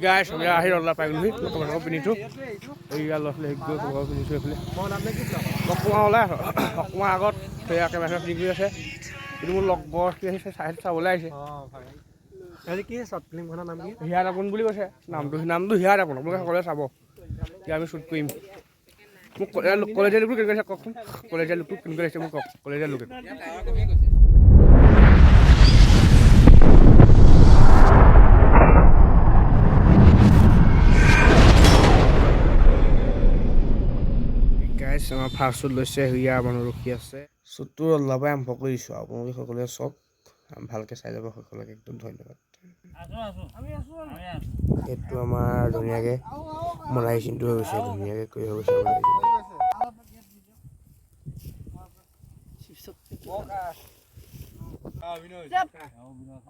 গাইছ, আমি আহি ৰল্লা পাই গ'লোহি। কমাৰ পিন্ধিছোঁ, এইয়া ল'ৰা ছোৱালী গৈ কমাৰ পিন্ধিছোঁ। এইফালে অকণমান ওলাই অকণমান আগত সেয়া কেমেৰা চেমেৰা পিন্ধি আছে। কিন্তু মোৰ লগৰ কি আহিছে, চাই চাবলৈ আহিছে। কি শ্বৰ্ট ফিল্মখনৰ নাম কি? হিয়াৰ আপোন বুলি কৈছে নামটো। নামটো হিয়াৰ আপোন। আপোনালোকে সকলোৱে চাব। এতিয়া আমি শ্বুট কৰিম। মোক কলেজীয়া লোকটো কেনেকুৱা লাগিছে কওকচোন। কলেজীয়া লোকটো কেনেকুৱা লাগিছে মোক কওক। কলেজীয়া লোক। গাইছ, আমাৰ ফাৰ্ষ্ট শ্বুট লৈছে। সেয়া মানুহ ৰখি আছে। শ্বুটটো অলপে আৰম্ভ কৰিছোঁ। আপোনালোকে সকলোৱে চাওক, ভালকৈ চাই যাব। সকলোকে একদম ধন্যবাদ। এইটো আমাৰ ধুনীয়াকৈ মদাহী চিনটো হৈ গৈছে, ধুনীয়াকৈ কৰি হৈ গৈছে মদাহী চিনটো।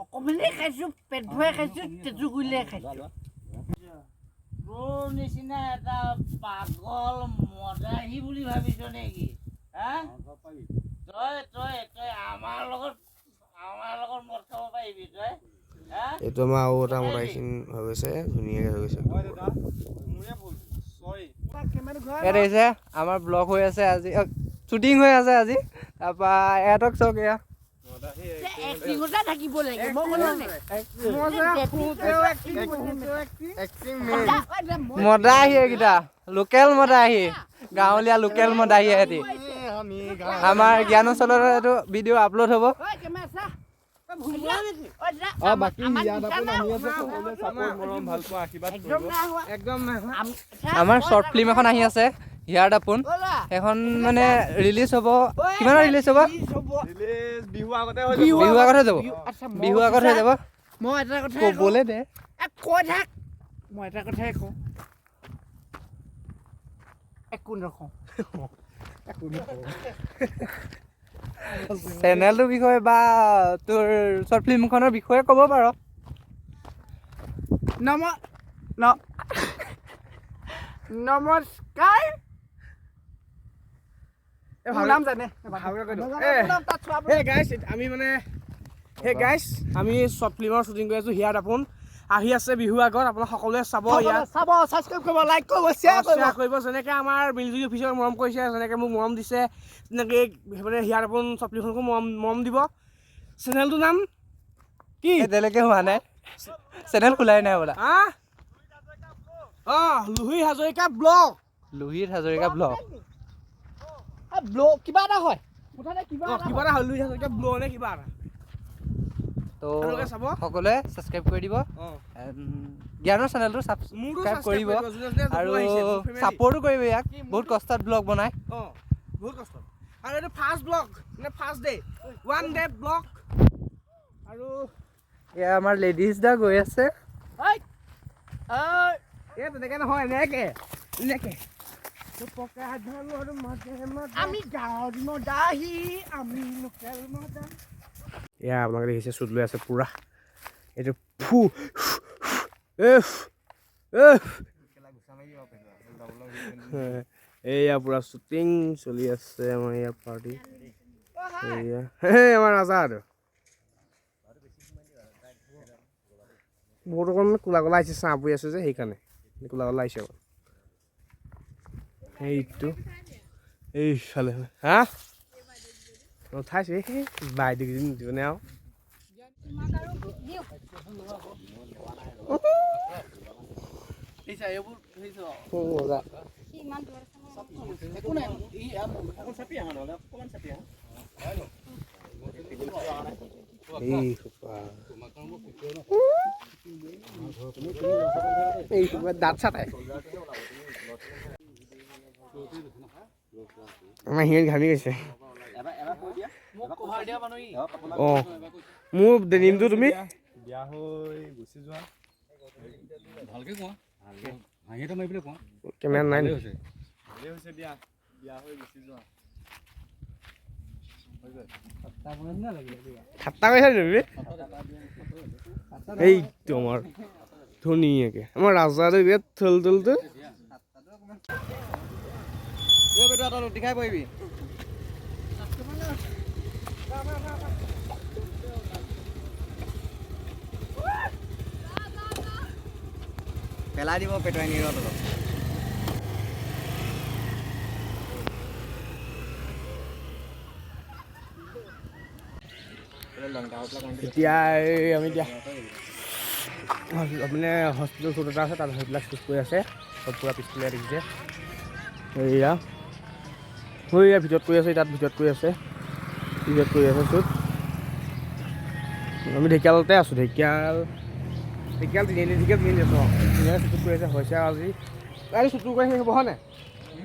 অকণমানেই খাইছো, পেট ভৰাই খাইছো, তেজু গুলিয়াই খাইছো। তোৰ নিচিনা এটা পাগল মদাহী বুলি ভাবিছ নেকি? হা, তই তই তই আমাৰ লগত মদ খাব পাৰিবি তই? হা? এইটো আমাৰ আৰু এটা মদাহী চিন হৈ গৈছে, ধুনীয়াকৈ হৈ গৈছে একদম। ইয়াত আহিছে, আমাৰ ব্লগ হৈ আছে আজি, শ্বুটিং হৈ আছে আজি। তাৰপৰা এহঁতক চাওক এয়া। এক্টিঙতে থাকিব লাগে, মই ক'লো নে? মদাহী এইকেইটা, লোকেল মদাহী, গাঁৱলীয়া লোকেল মদাহী এহেঁতি। আমাৰ জ্ঞান অঞ্চলত এইটো ভিডিঅ' আপলোড হ'ব। ঐ, কেমেৰা চা। ঐ, একদম নাই হোৱা। একদম নাই হোৱা। আমাৰ শ্বৰ্ট ফিল্ম এখন আহি আছে, হিয়াৰ দাপোন। সেইখন মানে ৰিলিজ হ'ব, কিমানত ৰিলিজ হ'ব? বিহু আগতে। বিহু আগত হৈ যাব। আচ্ছা, মই বিহু আগত হৈ যাব। মই এটা কথাই কওঁ। ক'বলৈ দে। এ, কৈ থাক। মই এটা কথাই কওঁ, একো নকওঁ। চেনেলটোৰ বিষয়ে বা তোৰ শ্বৰ্ট ফিল্মখনৰ বিষয়ে ক'ব পাৰ। নম ন নমস্কাৰ। মোৰ নাম জানে। ভালকৈ কৈ দিওঁ। হে গাইছ, আমি মানে, হে গাইছ, আমি শ্বৰ্ট ফিল্মৰ শ্বুটিং কৰি আছোঁ। হিয়াৰ দাপোন আহি আছে বিহু আগত। আপোনালোক সকলোৱে চাব ইয়াত। চাব, ছাবস্ক্ৰাইব কৰিব, লাইক কৰিব, শ্বেয়াৰ কৰিব। শ্বেয়াৰ কৰিব। যেনেকৈ আমাৰ মিলজুলি অফিচক মৰম কৰিছে, যেনেকৈ মোক মৰম দিছে, তেনেকৈ মানে হিয়াৰ দাপোন শ্বৰ্ট ফিল্মখনকো মৰম দিব। চেনেলটোৰ নাম কি? এতিয়ালৈকে হোৱা নাই, চেনেল খোলাই নাই বোলা। হা, অঁ, Luhi Hazarika blog. Lohit Hazarika blog. Blog কিবা এটা হয় মুঠতে, কিবা অঁ, কিবা এটা হয়, লুহি হাজৰিকা ব্লগ নে কিবা এটা। তো আপোনালোকে চাব। সকলোৱে ছাবস্ক্ৰাইব কৰি দিব। অঁ। জ্ঞানৰ চেনেলটো মোৰতো ছাবস্ক্ৰাইব subscribe কৰিব কৰিব, যোনে যোনে আৰু নতুন আহিছে, মোৰ family। ছাপৰ্টো কৰিব ইয়াক, বহুত কষ্টত ব্লগ বনায়। অঁ, বহুত কষ্ট। আৰু এইটো ফাৰ্ষ্ট ব্লগ, মানে first day, one day blog আৰু এয়া আমাৰ লেডিজ দা গৈ আছে। এই তেনেকে নহয়, এনেকে এনেকে পকা ধানৰ মাজে মাজে। আমি গাঁৱৰ মদাহী, আমি লোকেল মদা। এয়া আপোনালোকে দেখিছে, চুট লৈ আছে পূৰা। এইটো ফু এফ এফ। এইয়া পূৰা শ্বুটিং চলি আছে আমাৰ ইয়াৰ পাৰ্টি। এইয়া সেই আমাৰ ৰাজা আৰু বহুত অকণমান ক'লা ক'লা আহিছে, ছাঁ পৰি আছে যে সেইকাৰণে ক'লা ক'লা আহিছে অকণ। সেইটো এইফালে হা উঠাইছে। সেই বাইদেউ কেইজনী নিদিবনে আৰু? মজা। এই সোপা, এই সোপা দাঁত চাটাই। আমাৰ সিহঁত ঘামি গৈছে। অঁ, মোৰ ডেনিমটো তুমি বিয়া হৈ গুচি যোৱা। ভালকে কোৱা, হাঁহি এটা মাৰি পেলাই কোৱা। কেমেৰা নাই। ভালেই হৈছে। ভালেই হৈছে দিয়া, বিয়া হৈ গুচি যোৱা। ঠাট্টা কৰিছা নি তুমি? এইটো আমাৰ ধুনীয়াকে আমাৰ ৰাজাটো বিৰাট থল থলটো। ৰুটি খাই পৰিবি। পেলাই দিব পেটুৱাই নিৰৰ তলত। এতিয়া এই আমি এতিয়া মানে হস্পিটেল শ্বুট এটা আছে, তাত সেইবিলাক শ্বুট কৰি আছে। চব পূৰা পিছফালে দেখিছে। এইয়া এইয়া ভিতৰত কৰি আছে, তাত ভিতৰত কৰি আছে, ভিতৰত কৰি আছে শ্বুট। আমি ঢেকীয়ালতে আছোঁ, ঢেকীয়াল ঢেকীয়াল তিনিআলি, ঢেকীয়াল তিনিআলি আছোঁ। অঁ, ধুনীয়াকৈ শ্বুট কৰি আছে, হৈছে আৰু আজি। আজি শ্বুটটো কৰি শেষ হ'ব, হয় নাই?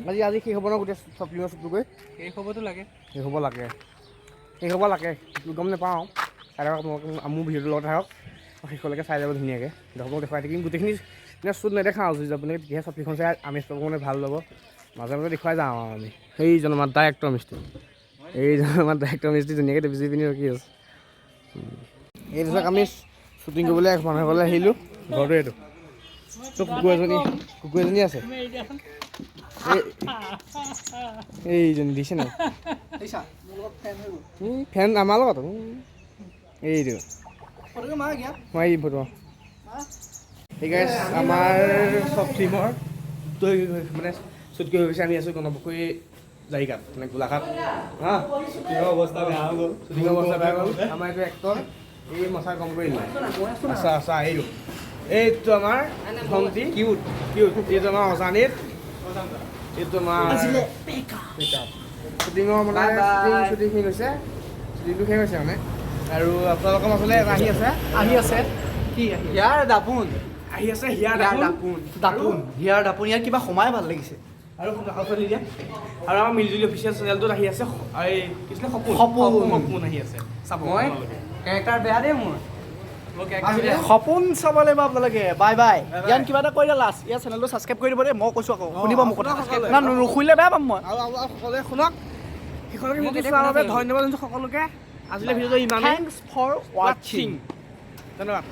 আজি আজি শেষ হ'ব ন গোটেই চব ফিল্মৰ শ্বুটটো কৰি? শেষ হ'বতো লাগে। শেষ হ'ব লাগে, শেষ হ'ব লাগে। গম নাপাওঁ, চাই থাকক আপোনালোকে মোৰ ভিডিঅ'টোৰ লগত থাকক, শেষলৈকে চাই যাব ধুনীয়াকৈ। আপোনালোকক দেখুৱাই থাকিম গোটেইখিনি। মানে শ্বুট নেদেখাওঁ আজি, আপোনালোকে তেতিয়াহে চব চাই আমেজ পাব, মানে ভাল ল'ব। মাজে মাজে দেখুৱাই যাওঁ আৰু আমি। সেইজন আমাৰ ডাইৰেক্টৰ মিস্ত্ৰী, এইজন আমাৰ ডাইৰেক্টৰ মিস্ত্ৰী, ধুনীয়াকৈ টুপি পিন্ধি ৰখি আছে। এই চাওক, আমি শ্বুটিং কৰিবলৈ মানুহ ঘৰলৈ আহিলোঁ। ঘৰটো এইটো। তো কুকুৰ এজনী আছে। এইজনী দিছে নাই ফেন আমাৰ লগত। এইটো মাৰি দিম ফটো। এই গাইছ, আমাৰ চব ফিল্মৰ তৈ মানে শ্বুট কৰি গৈছে। আমি আছোঁ গণপুখুৰী জাৰিকাত, মানে গোলাঘাট। হা। শ্বুটিঙৰ অৱস্থা বেয়া হৈ গ'ল। শ্বুটিঙৰ অৱস্থা বেয়া গ'ল। আমাৰ এইটো এক্টৰ, এই মচা কম কৰি দিলে। আচ্ছা আচ্ছা, এইটো এইটো আমাৰ ভণ্টি, কিউট কিউট। এইটো আমাৰ অজানিত, এইটো আমাৰ শ্বুটিঙৰ মানে Bye bye. শ্বুটিং শেষ হৈছে, শ্বুটিংটো শেষ হৈছে মানে। আৰু আপোনালোকৰ মাজলৈ এটা আহি আছে। আহি আছে কি? আহি ইয়াৰ দাপোন। আহি আছে হিয়াৰ ইয়াৰ দাপোন। দাপোন। দাপোন, হিয়াৰ দাপোন। ইয়াৰ কিবা সোমাই ভাল লাগিছে। আৰু আৰু দিয়া আৰু আমাৰ মিলিজুলি অফিচিয়েল চেনেলটোত আহি আছে এই কি আছিলে, সপোন। সপোন। সপোন আহি আছে, চাব মই আপোনালোকে। কেৰেক্টাৰ বেয়া দেই মোৰ। মোৰ কেৰেক্টাৰ বেয়া। সপোন চাব লাগিব আপোনালোকে। Bye bye. ইয়াত কিবা এটা কৈ দিয়া লাষ্ট। ইয়াৰ চেনেলটো ছাবস্ক্ৰাইব কৰি দিব দেই। মই কৈছোঁ আকৌ, শুনিব মোৰ কথা। সকলোৱে। না, নুশুনিলে বেয়া পাম মই। আৰু আৰু সকলোৱে শুনক, শেষলৈকে মোক ভিডিঅ'টো এতিয়া চোৱাৰ বাবে কোনে ধন্যবাদ জনাইছোঁ সকলোকে। আজিলৈ ভিডিঅ'টো ইমানেই। Thanks for ৱাচিং। ধন্যবাদ।